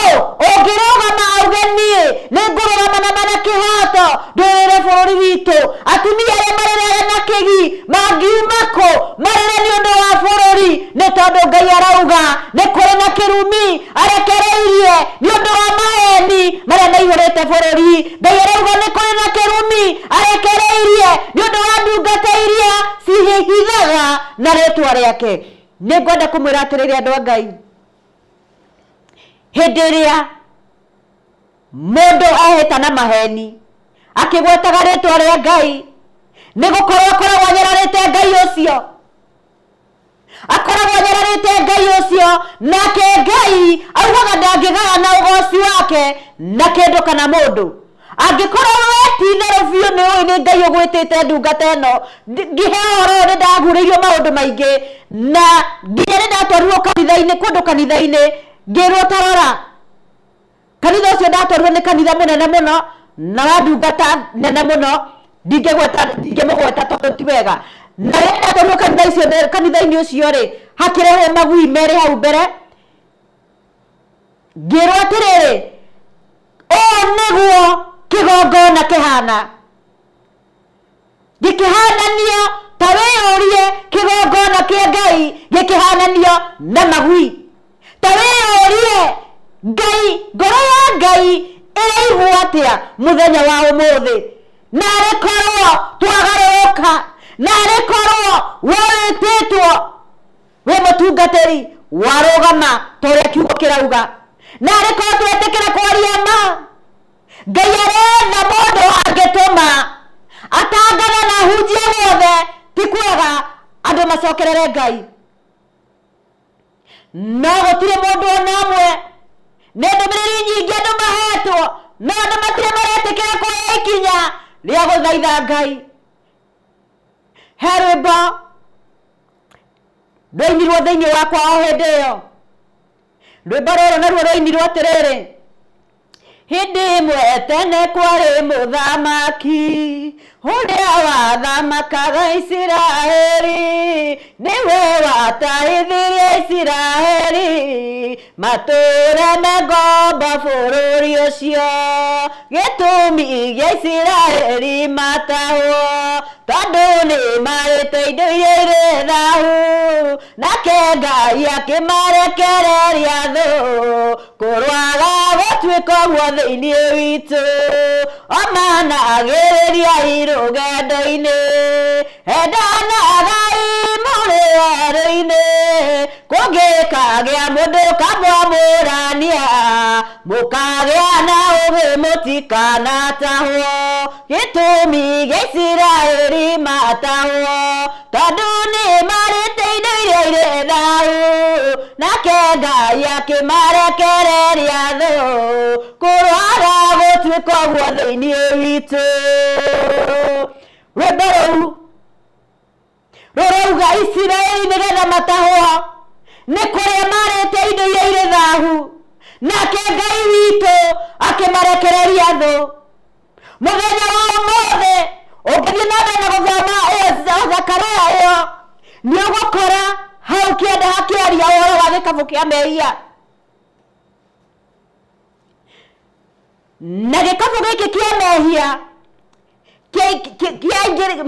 ũngĩrũgama auge niĩ nĩ ngũrũgama na mana kĩhoto ndũrĩre bũrũri witũ. Atumia arĩa marĩraga na kĩgi mangiuma kũ marĩre nĩ ũndũ wa bũrũri, nĩ tondũ Ngai arauga nĩ kũrĩ na kĩrumi arekereirie nĩ ũndũ wa maheni marĩa maihũrĩte bũrũri. Ngai arauga nĩ kũrĩ na kĩrumi arekereirie nĩ ũndũ wa ndungata iria cihithaga na rĩtwa rĩake. Nĩ ngwenda kũmwĩra atĩrĩrĩ andũ a Ngai, hĩndĩ ĩrĩa mũndũ ehĩta na maheni akĩgwetaga rĩtwa rĩa Ngai, Nĩ gũkorwo akoragwo anyararĩte Ngai ũcio, akoragwo anyararĩte Ngai ũcio, nake Ngai augaga ndangĩgayana ũgoci wake na kĩndũ kana mũndũ. Angĩkorwo we ti itherũ biũ nĩ ũĩ nĩ Ngai ũgwĩtĩte ndungata ĩno, ngĩheo ũhoro ũyũ nĩ ndagurĩirio maũndũ maingĩ, na nginya nĩ ndatwarirwo kanitha-inĩ, kũndũ kanitha-inĩ ngĩrwo tarora. Kanitha ũcio ndatwarirwo nĩ kanitha mũnene mũno na wa ndungata nene mũno, ndingĩmũgweta tondũ ti wega. Na rĩrĩa ndatwarirwo kanitha-inĩ ũcio rĩ, hakĩrehwo magui merĩ hau mbere, ngĩrwo atĩrĩrĩ, ũũ nĩguo kĩgongona kĩhana. Gĩkĩhananio ta wĩyũrie kĩgongona kĩa Ngai gĩkĩhananio na magui. Ta wĩyũrie Ngai, ngoro ya Ngai ĩraigua atĩa mũthenya wa ũmũthĩ? Narĩ korwo twagarũrũka, narĩ korwo we wĩtĩtwo wĩ mũtungatĩri warũgama ta ũrĩa kiugo kĩrauga, narĩ korwo twetĩkĩra kwaria ma. Ngai aretha mũndũ angĩtũma atangathe na ahunjie guothe, ti kwega andũ macokerere Ngai. No gũtirĩ mũndũ ona ũmwe, nĩ ndũmĩrĩri nyingĩ andũ mahetwo, no andũ matirĩ maretĩkĩra kuoya ikinya rĩa gũthaitha Ngai. He rwĩmbo rwainirwo thĩinĩ wakwa o hĩndĩ ĩyo. Rwĩmbo rũrũ naruo rwainirwo atĩrĩrĩ: hĩndĩ ĩmwe tene kwarĩ mũthamaki ũrĩa wathamakaga Isiraeli, nĩwe watahithirie Isiraeli matũũre me ngombo bũrũri ũcio. Gĩtũmi gĩa Isiraeli matahwo tondũ nĩ marĩte indo iria irĩ thahu, nake Ngai akĩmarekereria thũ kũrwaga gũtuĩka ũguo thĩinĩ witũ. Omanagĩrĩriai rũgendo-inĩ, endanagai mũrĩ werũ-inĩ, kũngĩkagĩa mũndũ kamwamũrania, mũkagĩa na ũũgĩ mũtikanatahwo. Gĩtũmi gĩa Isiraeli matahwo tondũ nĩ marĩte indo iria irĩ thahu, nake Ngai akĩmarekereria thũ kũrwaga gũtuĩka ũguo thĩinĩ witũ. Rwĩmbo rũu rũrauga Isiraeli nĩgetha matahwo nĩ kũrĩa marĩte indo iria irĩ thahu, nake Ngai witũ akĩmarekereria thũ. Mũthenya wa ũmũthĩ ũngĩthiĩ na mbere na gũthoma Zakaria ĩyo, nĩ ũgũkora hau kĩanda hakĩaria ũhoro wa gĩkabũ kĩa mehia. Na gĩkabũ gĩkĩ kĩa mehia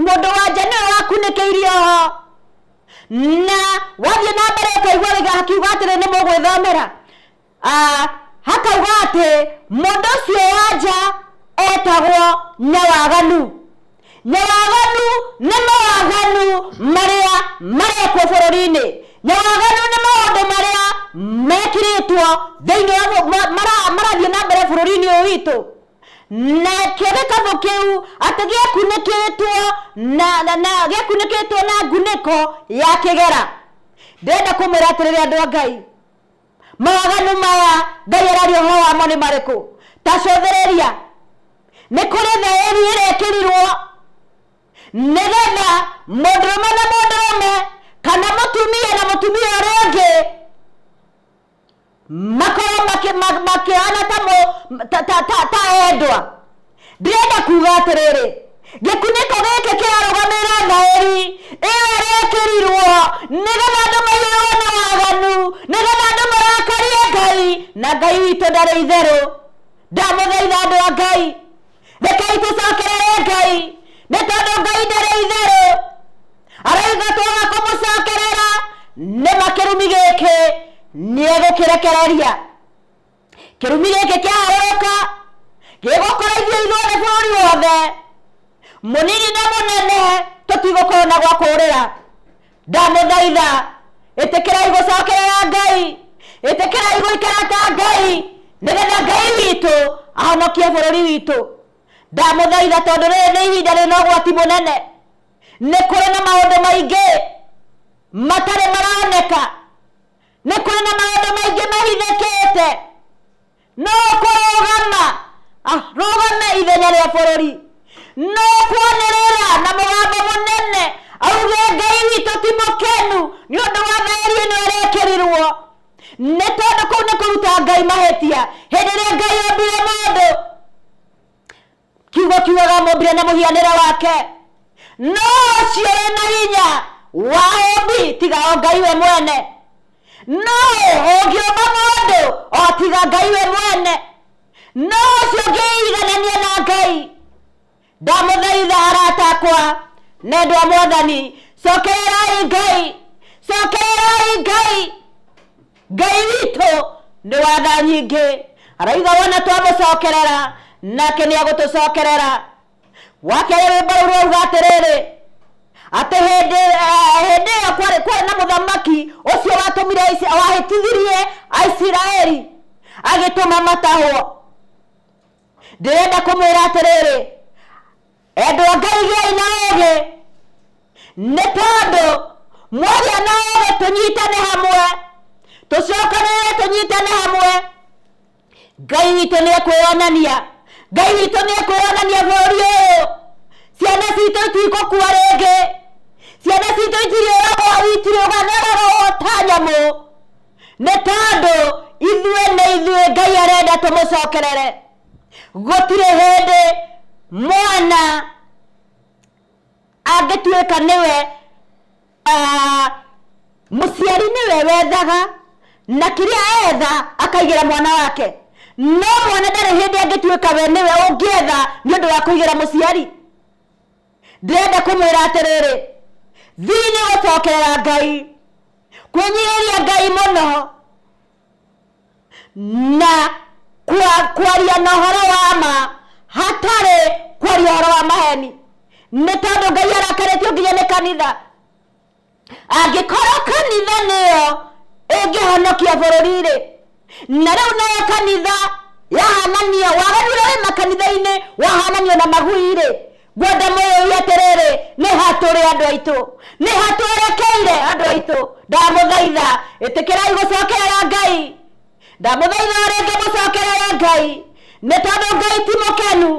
mũndũ wa nja nĩwe wakunĩkĩirio ho, na wathiĩ na mbere ũkaigua hakiuga atĩrĩ, nĩ mũgwĩthomera, hakauga atĩ mũndũ ũcio wa nja etagwo Nyawaganu. Nyawaganu nĩ mawaganu marĩa marekwo bũrũri-inĩ. Nyawaganu nĩ maũndũ marĩa mekĩrĩtwo thĩinĩ wa marathiĩ na mbere bũrũri-inĩ ũyũ witũ. Na kĩo gĩkabũ kĩu atĩ gĩakunĩkĩtwo na gĩakunĩkĩtwo na ngunĩko ya kĩgera. Ndĩrenda kũmwĩra atĩrĩrĩ andũ a Ngai, mawaganu maya Ngai araria ũhoro wamo nĩ marĩkũ? Ta cũthĩrĩria, nĩ kũrĩ thaĩri ĩrekĩrirwo nĩgetha mũndũrũme na mũndũrũme kana mũtumia na mũtumia ũrĩa ũngĩ makorwo makĩhana ta endwa. Ndĩrenda kuga atĩrĩrĩ, gĩkunĩko gĩkĩ kĩrarũgamĩrĩra thaĩri ĩyo ĩrekĩrirwo nĩgetha andũ maiyũrwo nĩ waganu, nĩgetha andũ marakarie Ngai, na Ngai witũ ndarĩ itherũ. Ndamũthaitha andũ a Ngai, rekei tũcokerere Ngai, nĩ tondũ Ngai ndarĩ itherũ. Arauga twaga kũmũcokerera nĩ ma kĩrumi gĩkĩ nĩegũkĩrekereria. Kĩrumi gĩkĩ kĩaharũrũka gĩgũkora ithuĩ ithuothe bũrũri wothe, mũnini na mũnene, tũtigũkorwo na gwa kũũrĩra. Ndamũthaitha, ĩtĩkĩrai gũcokerera Ngai, ĩtĩkĩrai gũikara ta Ngai, nĩgetha Ngai witũ ahonokie bũrũri witũ. Ndamũthaitha tondũ rĩrĩ nĩ ihinda rĩna ũgwati mũnene. Nĩ kũrĩ na maũndũ maingĩ matarĩ maroneka, nĩ kũrĩ na maũndũ maingĩ mahithĩkĩte. No kũrũgama rũgame ithenya rĩa bũrũri, no kwanĩrĩra na mũgambo mũnene auge Ngai witũ ti mũkenu nĩ ũndũ wa thaĩri ĩno ĩrekĩrirwo. Nĩ tondũ kũu nĩ kũruta Ngai mahĩtia. Hĩndĩ ĩrĩa Ngai ombire mũndũ, kiugo kiugaga mũmbire na mũhianĩre wake, no ũcio wĩna hinya wa ũmbi tiga o Ngai we mwene. No ũngĩũmba mũndũ o tiga Ngai we mwene, no ũcio ũngĩiganania na Ngai. Ndamũthaitha arata akwa na endwa a Mwathani, cokererai Ngai, cokererai Ngai. Ngai witũ nĩ wa tha nyingĩ, arauga wona twamũcokerera nake nĩ agũtũcokerera. Wakerĩ rwĩmbo rũu rwauga atĩrĩrĩ, atĩ hĩndĩ ĩyo kwarĩ na mũthamaki ũcio watũmire wahĩtithirie Aisiraeli agĩtũma matahwo. Ndĩrenda kũmwĩra atĩrĩrĩ, endwa Ngai gĩai na ũũgĩ, nĩ tondũ mwagĩa na ũũgĩ tũnyitane hamwe, tũcokanĩrĩre tũnyitane hamwe, Ngai witũ nĩ ekwĩyonania. Ngai witũ nĩ ekwĩyonania bũrũri ũyũ. Ciana citũ itigũkua rĩngĩ, ciana citũ itirĩũragwo ta nyamũ, nĩ tondũ ithuĩ nĩ ithuĩ Ngai arenda tũmũcokerere. Gũtirĩ hĩndĩ mwana angĩtuĩka nĩwe mũciari nĩwe wethaga na kĩrĩa etha akaigĩra mwana wake, no mwana ndarĩ hĩndĩ angĩtuĩka we nĩwe ũngĩetha nĩ ũndũ wa kũigĩra mũciari. Ndĩrenda kũmwĩra atĩrĩrĩ, thiĩ nĩ gũcokerera Ngai, kwĩnyihĩria Ngai mũno, na kwaria na ũhoro wa ma hatarĩ kwaria ũhoro wa maheni, nĩ tondũ Ngai arakarĩtio nginya nĩ kanitha. Angĩkorwo kanitha nĩyo ĩngĩhonokia bũrũri-rĩ, na rĩu nayo kanitha yahananio, waganu ũrĩa wĩ makanitha-inĩ wahananio na magui-rĩ, ngwenda mũyũrie atĩrĩrĩ, nĩ hatũrĩ andũ aitũ, nĩ hatwerekeire andũ aitũ. Ndamũthaitha ĩtĩkĩrai gũcokerera Ngai, ndamũthaitha rĩngĩ mũcokerere Ngai, nĩ tondũ Ngai ti mũkenu,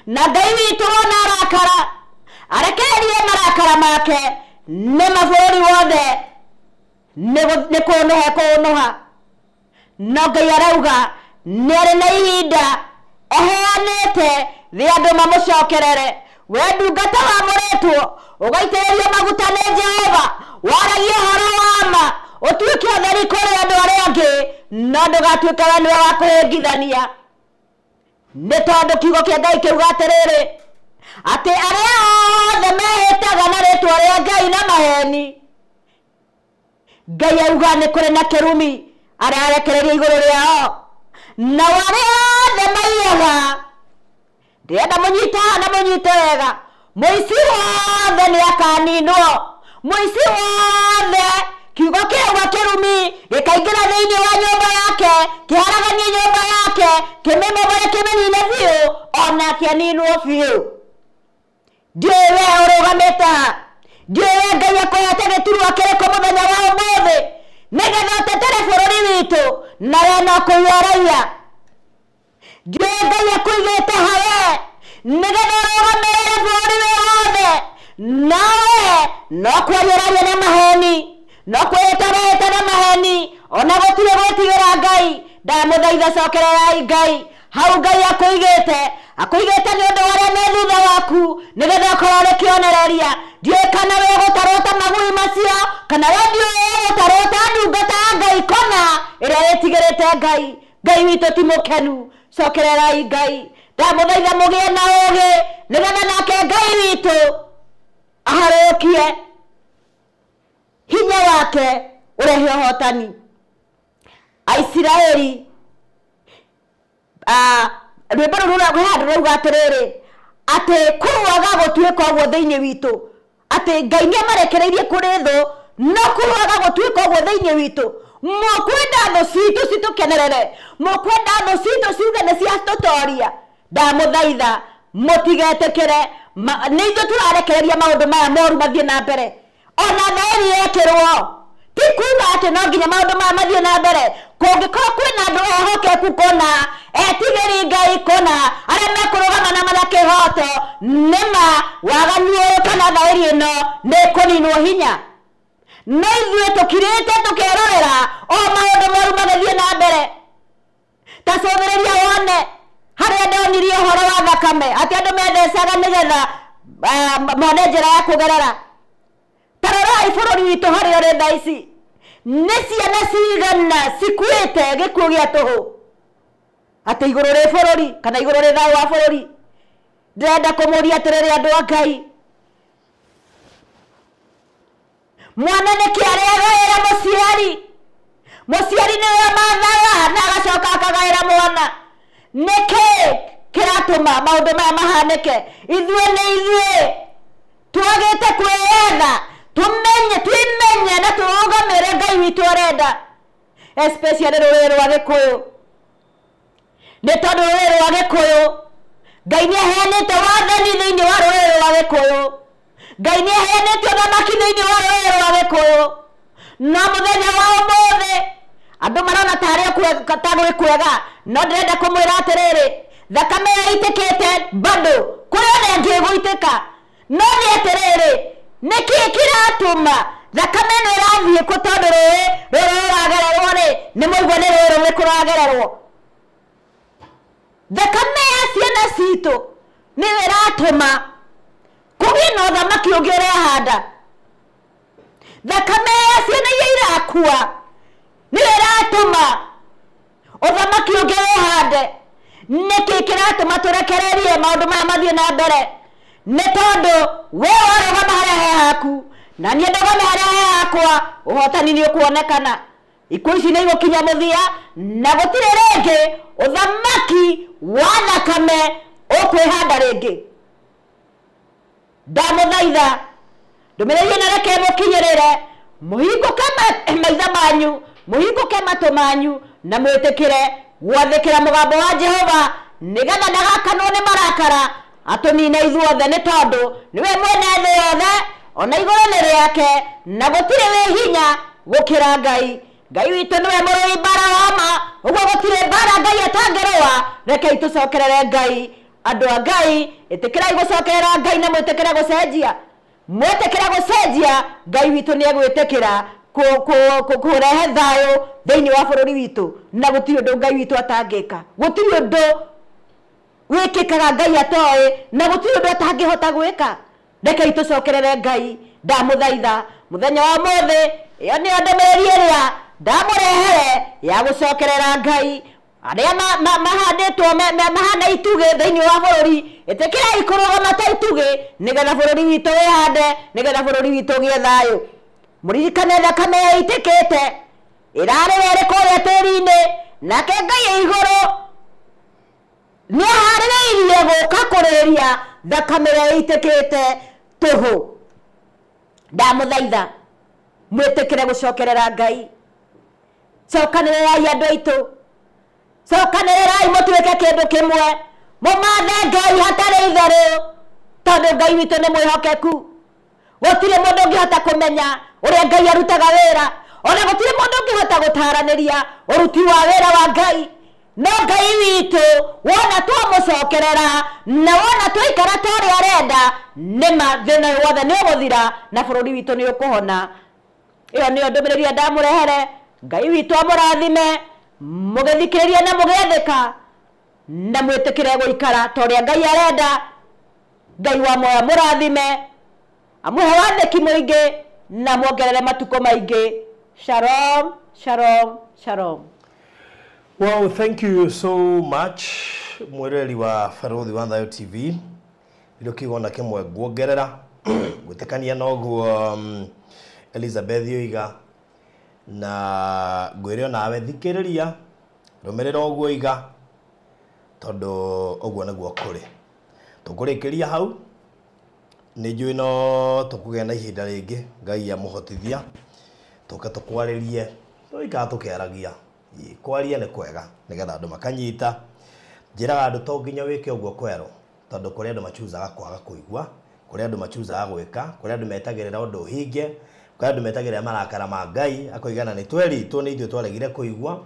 na Ngai witũ wona arakara arekererie marakara make nĩ mabũrũri wothe nĩ kũũnũha kũũnũha. No Ngai arauga nĩ arĩ na ihinda eheanĩte rĩa andũ mamũcokerere. We ndungata wamũrĩtwo ũgaitĩrĩrio maguta nĩ Jehova, waragie ũhoro wa ma, ũtuĩke ũtheri kũrĩ andũ arĩa angĩ, no ndũgatuĩke we nĩwe wa kũhĩngithania. Nĩ tondũ kiugo kĩa Ngai kĩuga atĩrĩrĩ, atĩ arĩa othe mehĩtaga na rĩtwa rĩa Ngai na maheni, Ngai auga nĩ kũrĩ na kĩrumi ararekereria igũrũ rĩao. Nao arĩa othe maiyaga, ndĩrenda mũnyite haha na mũnyite wega, mũici wothe nĩ akaninwo, mũici wothe kiugo kĩauga kĩrumi gĩkaingĩra thĩinĩ wa nyũmba yake, kĩharaganie nyũmba yake, kĩmĩmomore kĩmĩnine biũ, onake aninwo biũ. Ndiũĩ we ũrũgamĩte ha, ndiũĩ we Ngai akũhete gĩturwa kĩrĩkũ mũthenya wa ũmũthĩ nĩgetha ũtetere bũrũri witũ, na we no kũiya ũraiya. Ndiũĩ Ngai akũigĩte ha we nĩgetha ũrũgamĩrĩre bũrũri wĩ wothe, nawe no kwaria ũraria na maheni, no kwĩhĩta ũrehĩta na maheni, ona gũtirĩ gwĩtigĩra Ngai. Ndamũthaitha cokererai Ngai hau Ngai akũigĩte, akũigĩte nĩ ũndũ wa arĩa me thutha waku, nĩgetha ũkorwo ũrĩ kĩonereria. Ndiũĩ kana we ũgũtarwo ta magui macio, kana we ndiũĩ ũgũtarwo ta ndungata ya Ngai kũna ĩrĩa ĩtigĩrĩte Ngai. Ngai witũ ti mũkenu, cokererai Ngai. Ndamũthaitha mũgĩe na ũũgĩ nĩgetha nake Ngai witũ aharũkie hinya wake ũrehe ũhotani. Aisiraeli rwĩmbo rũu rũrauga handũ rũrauga atĩrĩrĩ, atĩ kũrũaga gũtuĩka ũguo thĩinĩ witũ, atĩ Ngai nĩ amarekereirie kũrĩ thũ, no kũrũaga gũtuĩka ũguo thĩinĩ witũ. Mũkwenda thũ citũ citũkenerere, mũkwenda thũ citũ ciuge nĩ ciatũtoria. Ndamũthaitha mũtigetĩkĩre Nĩ ithuĩ tũrarekereria maũndũ maya moru mathiĩ na mbere. Ona thaĩri yekĩrwo ti kuga atĩ no nginya maũndũ maya mathiĩ na mbere. Kũngĩkorwo kwĩna andũ ehokeku kũna, etigĩri Ngai kũna, arĩa mekũrũgama na mana kĩhoto, nĩma waganu ũyũ kana thaĩri ĩno nĩ ĩkũninwo hinya. No ithuĩ tũkirĩte tũkerorera o maũndũ moru magĩthiĩ na mbere. Ta cũthĩrĩria wone harĩa ndonirie ũhoro wa thakame atĩ andũ methecaga nĩgetha mone njĩra ya kũgerera. Ta rorai bũrũri witũ harĩa ũrĩ thaa ici, nĩ ciana cigana cikuĩte gĩkuũ gĩa tũhũ atĩ igũrũ rĩ bũrũri kana igũrũ rĩ thayũ wa bũrũri. Ndĩrenda kũmũria atĩrĩrĩ andũ a Ngai, mwana nĩkĩ arĩagaĩra mũciari? Mũciari nĩwe amathaga na agacoka akagaĩra mwana. Nĩkĩ kĩratũma maũndũ maya mahanĩke? Ithuĩ nĩ ithuĩ twagĩte kwĩyetha, tũmenye, twimenye na tũrũgamĩre Ngai witũ arenda, especially rũrĩrĩ rwa Gĩkũyũ. Nĩ tondũ rũrĩrĩ rwa Gĩkũyũ Ngai nĩ aheanĩte wathani thĩinĩ wa rũrĩrĩ rwa Gĩkũyũ. Ngai nĩ aheanĩte ũthamaki thĩinĩ wa rũrĩrĩ rwa Gĩkũyũ. No mũthenya wa ũmũthĩ andũ marona tarĩ ta gwĩ kwega, no ndĩrenda kũmwĩra atĩrĩrĩ, thakame ĩyo ĩitĩkĩte bado kũrĩ ona ĩngĩ ĩgũitĩka. No nĩ atĩrĩrĩ, nĩkĩĩ kĩratũma thakame ĩno ĩrathiĩ kũ? Tondũ rũĩ rũrũ rũragererwo rĩ, nĩ mũigua nĩ rũĩ rũrĩkũ rũragererwo. Thakame ya ciana citũ nĩyo ĩratũma kũgĩe na ũthamaki ũngĩ ũrehanda. Thakame ya ciana iria irakua nĩyo ĩratũma ũthamaki ũngĩ wĩhande. Nĩkĩ kĩratũma tũrekererie maũndũ maya mathiĩ na mbere? Nĩ tondũ we warũgama harĩa he haku na niĩ ndũgame harĩa he hakwa, ũhotani nĩ ũkuonekana. Ikuũ ici nĩ igũkinya mũthia na gũtirĩ rĩngĩ ũthamaki wa thakame ũkwĩhanda rĩngĩ. Ndamũthaitha ndũmĩrĩri ĩno reke mũkinyĩrĩre, mũhingũke maitha manyu, mũhingũke matũ manyu, na mwĩtĩkĩre gwathĩkĩra mũgambo wa Jehova, nĩgetha ndagakanwo nĩ marakara atũnine ithuothe, nĩ tondũ nĩwe mwene thĩ yothe ona igũrũ nĩ rĩake, na gũtirĩ wĩ hinya gũkĩra Ngai. Ngai witũ nĩwe mũrũi mbara wa ma, ũguo gũtirĩ mbara Ngai atangĩrũa. Rekei tũcokerere Ngai. Andũ a Ngai, ĩtĩkĩrai gũcokerera Ngai na mwĩtĩkĩre gũcenjia. Mwĩtĩkĩra gũcenjia, Ngai witũ nĩ egwĩtĩkĩra kũrehe thayũ thĩinĩ wa bũrũri witũ, na gũtirĩ ũndũ Ngai witũ atangĩka. Gũtirĩ ũndũ wĩkĩkaga Ngai atoĩ, na gũtirĩ ũndũ atangĩhota gwĩka. Rekei tũcokerere Ngai. Ndamũthaitha mũthenya wa ũmũthĩ, ĩyo nĩyo ndũmĩrĩri ĩrĩa ndamũrehere ya gũcokerera Ngai. Arĩa mahandĩtwo mahana itugĩ thĩinĩ wa bũrũri, ĩtĩkĩrai kũrũgama ta itugĩ nĩgetha bũrũri witũ wĩhande, nĩgetha bũrũri witũ ũgĩe thayũ. Mũririkane thakame ĩitĩkĩte ĩrarĩra ĩrĩ kũrĩa tĩri-inĩ, nake Ngai e igũrũ nĩ aharĩrĩirie gũka kũrĩrĩria thakame ĩrĩa ĩitĩkĩte tũhũ. Ndamũthaitha mwĩtĩkĩre gũcokerera Ngai. Cokanĩrĩrai andũ aitũ, cokanĩrĩrai mũtuĩke kĩndũ kĩmwe, mũmathe Ngai hatarĩ itherũ, tondũ Ngai witũ nĩ mwĩhokeku. Gũtirĩ mũndũ ũngĩhota kũmenya ũrĩa Ngai arutaga wĩra, ona gũtirĩ mũndũ ũngĩhota gũtaranĩria ũruti wa wĩra wa Ngai. No Ngai witũ wona twamũcokerera na wona twaikara ta ũrĩa arenda, nĩma thĩna ũyũ wothe nĩ ũgũthira na bũrũri witũ nĩ ũkũhona. Ĩyo nĩyo ndũmĩrĩri ĩrĩa ndamũrehere. Ngai witũ amũrathime mũgĩthikĩrĩria na mũgĩathĩka, na mwĩtĩkĩre gũikara ta ũrĩa Ngai arenda. Ngai wa muoyo amũrathime, amũhe wathĩki mũingĩ na muongerere matukũ maingĩ. Shalom, shalom, shalom. Well, thank you so much mwĩroreri wa Barũthi wa Thayo TV. Nĩrĩo kĩgona kĩmwe nguongerera gwĩtĩkania na ũguo Elizabeth oiga, na ngwĩre onawe thikĩrĩria, rũmĩrĩra ũguo oiga, tondũ ũguo nĩguo kũrĩ. Tũkũrĩkĩria hau, nĩ njũĩ no tũkũgĩa na ihinda rĩngĩ Ngai amũhotithia tũke tũkwarĩrie, tũikara tũkĩaragia. Kwaria nĩ kwega nĩgetha andũ makanyita. Njĩraga andũ to nginya wĩke ũguo kwerwo, Tondũ kũrĩ andũ machuzaga kwaga kũigua, kũrĩ andũ machuzaga gwĩka, kũrĩ andũ metagĩrĩra ũndũ ũhinge, kũrĩ andũ metagĩrĩra marakara ma Ngai akoigana nĩ tweritwo nĩ ithuĩ twaregire kũigua.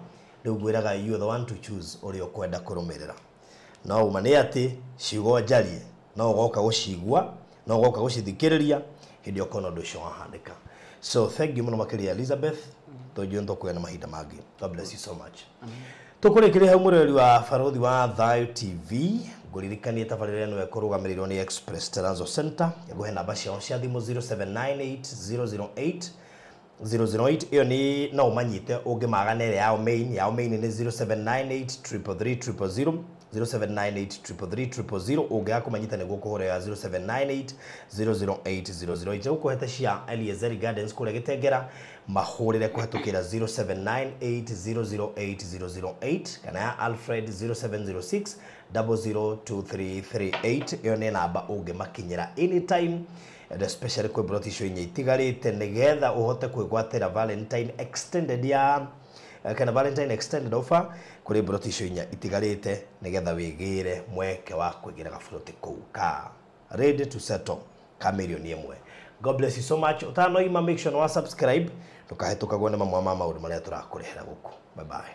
Rĩu ngwĩraga you are the one to choose ũrĩa ũkwenda kũrũmĩrĩra. No uma nĩ atĩ ciugo njarie no ũgoka gũcigua, no ũgoka gũcithikĩrĩria hĩndĩ ĩyo ũkona ũndũ ũcio wahanĩka. So thank you mũno makĩria Elizabeth, tũnjũĩ nĩ tũkũgĩa na mahinda mangĩ. God bless you so much. Tũkũrĩkĩria hau mũrori wa Barũthi wa Thayu TV, ngũririkanie tabarĩra ĩno ĩkũrũgamĩrĩirwo nĩ Express Terrazzo Center. Ngũhe namba ciao cia thimũ 0798 008 008. Ĩyo nĩ no ũmanyite ũngĩmaga na ĩrĩa yao main. Yao main nĩ 0798 333 000, 0798 333 000. Ũngĩaga kũmanyita nĩguo kũhũra ya 0798 008 008. Ũkũhete cia Eliezeri Gardens kũrĩa Gĩtengera, mahũrĩre kũhetũkĩra 0798 008 008 kana ya Alfred 0706 002338. Ĩyo nĩ namba ũngĩmakinyĩra anytime, and especially kwĩ broti icio inya itigarĩte nĩgetha ũhote kwĩgwatĩra Valentine extended ya kana Valentine extended offer kũrĩ broti icio inya itigarĩte nĩgetha wĩgĩre mweke wa kwĩgĩra gaburoti kũu ka ready to settle ka mirioni 1. God bless you so much. Ũtanoima, make sure nĩ wa subscribe ndũkahĩtũkagwo nĩ mamwe ma maũndũ marĩa tũrakũrehera gũkũ. Bye bye.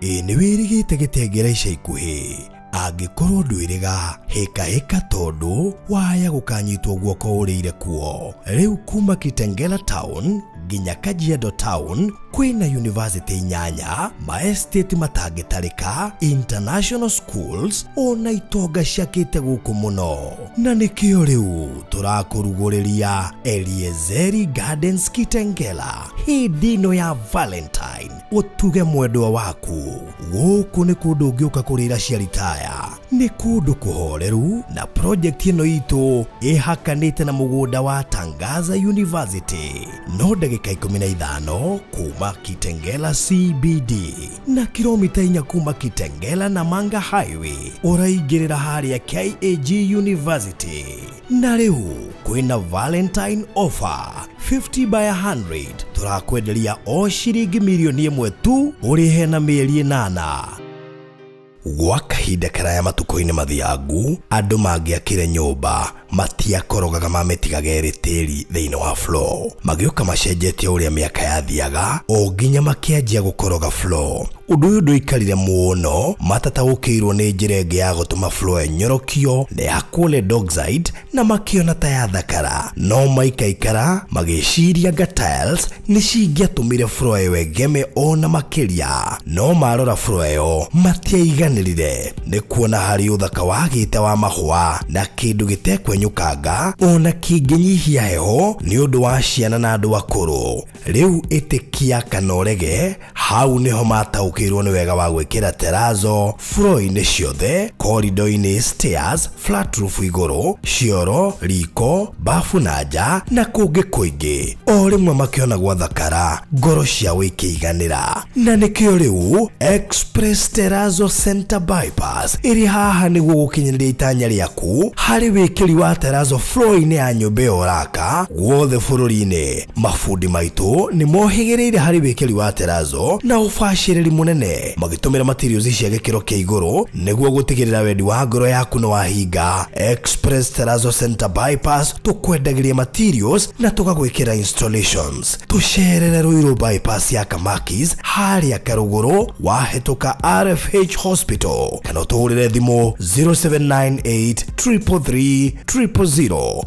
Ĩ nĩ wĩrĩgĩte Gĩtengera ica ikuhĩ? Angĩkorwo ndwĩrĩga, hĩkahĩka tondũ waya gũkanyitwo guoko ũrĩire kuo. Rĩu kuma Kitengela town nginya Kajiado town kwĩna university 8, maestate matangĩtarĩka, international schools ona itonga ciakĩte gũkũ mũno. Na nĩkĩo rĩu tũrakũrugũrĩria Eliezeri Gardens Kitengela hĩndĩ ĩno ya Valentine. Ũtuge mwendwa waku. Gũkũ nĩ kũndũ ũngĩũka kũrĩra cia ritaya, nĩ kũndũ kũhoreru, na project ĩno itũ ĩhakanĩte na mũgũnda wa Tangaza University, no ndagĩka 15 kuma Kitengela CBD na kilomita 4 kuma Kitengela na Manga Highway ũraingĩrĩra harĩa KAG University. Na rĩu kwĩna Valentine offer 50 by 100, tũrakwenderia o ciringi mirioni 1 tu, ũrĩhe na mĩeri 8. Gwa kahinda karaya matukũ-inĩ mathiangu, andũ mangĩakire nyũmba matiakorogaga mamĩtigaga ĩrĩ tĩri thĩinĩ wa floor. Magĩũka macenjetie ũrĩa mĩaka yathiaga o nginya makĩanjia gũkoroga floor. Ũndũ ũyũ ndũikarire mũno, matataũkĩirwo nĩ njĩra ĩngĩ ya gũtũma floor ĩnyorokio na ya chlorine dioxide, na makĩona ta yathakara. No maikaikara magĩciria nga tiles nĩ cingĩatũmire floor ĩyo ĩgeme ona makĩria. No marora floor ĩyo matiaiganĩrire nĩ kuona harĩ ũthaka wagĩte wa mahũa na kĩndũ gĩtekwenyũkanga ona kĩngĩnyihia heho nĩ ũndũ wa ciana na andũ akũrũ. Rĩu ĩtĩkia kana ũrege, hau nĩho mataũkĩirwo nĩ wega wa gwĩkĩra terrazzo floor-inĩ ciothe, corridor-inĩ, stairs, flat roof igũrũ, cioro, riko, bafu na nja na kũngĩ kũingĩ. O rĩmwe makĩona gwathakara, ngoro ciao ikĩiganĩra. Na nĩkĩo rĩu Express Terrazzo Center Bypass ĩrĩ haha nĩguo gũkinyanĩria itanya rĩaku harĩ wĩkĩri wa terrazzo floor-inĩ ya nyũmba ĩyo ũraka guothe bũrũri-inĩ. Mabundi maitũ nĩ mohĩgĩrĩire harĩ wĩkĩri wa terrazzo na ũbacĩrĩri mũnene, magĩtũmĩra materials cia gĩkĩro kĩa igũrũ nĩguo gũtigĩrĩra wendi wa ngoro yaku nĩ wahinga. Express Terrazzo Center Bypass tũkwendagĩria materials na tũgagwĩkĩra installations. Tũcerere Ruiru Bypass ya Kamakis harĩa Karũgũrũ wahĩtũka RFH Hospital, kana ũtũhũrĩre thimũ 0798 333 000.